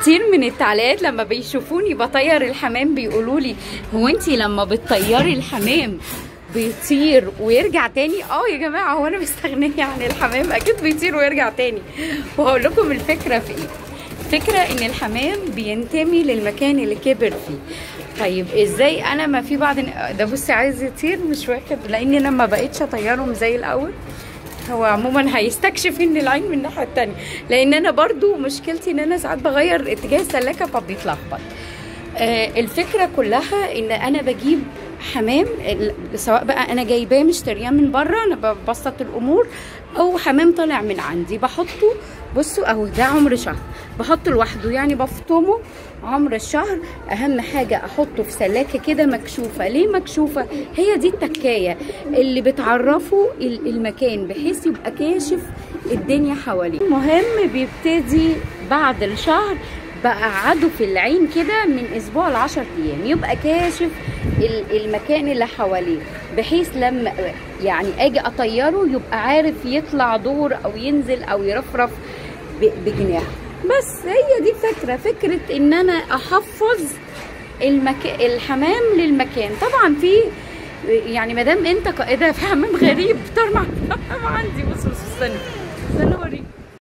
كتير من التعليقات لما بيشوفوني بطير الحمام بيقولوا لي هو انت لما بتطيري الحمام بيطير ويرجع تاني؟ اه يا جماعة، هو انا مستغنيه عن الحمام؟ اكيد بيطير ويرجع تاني. وهقول لكم الفكرة في ايه. الفكرة ان الحمام بينتمي للمكان اللي كبر فيه. طيب ازاي انا ما في بعض ده بصي عايز يطير مش واخد، لان انا ما بقتش اطيرهم زي الاول. هو عموما هيستكشف ان العين من الناحية التانية، لان انا برضو مشكلتي ان انا ساعات بغير اتجاه السلاكه فبيتلخبط. الفكرة كلها ان انا بجيب حمام، سواء بقى انا جايباه مشترياه من بره، انا ببسط الامور، او حمام طالع من عندي بحطه. بصوا اهو ده عمر شهر، بحطه لوحده يعني بفطمه عمر الشهر. اهم حاجة احطه في سلاكه كده مكشوفة. ليه مكشوفة؟ هي دي التكايه اللي بتعرفه المكان بحيث يبقى كاشف الدنيا حواليه. المهم بيبتدي بعد الشهر بقعده في العين كده من اسبوع ل10 ايام، يبقى كاشف المكان اللي حواليه، بحيث لما يعني اجي اطيره يبقى عارف يطلع دور او ينزل او يرفرف بجناحه. بس هي دي فكرة، فكرة ان انا احفظ الحمام للمكان. طبعا في يعني ما دام انت قائده في حمام غريب طار مع عندي. بص بص استنى استنى اوريك.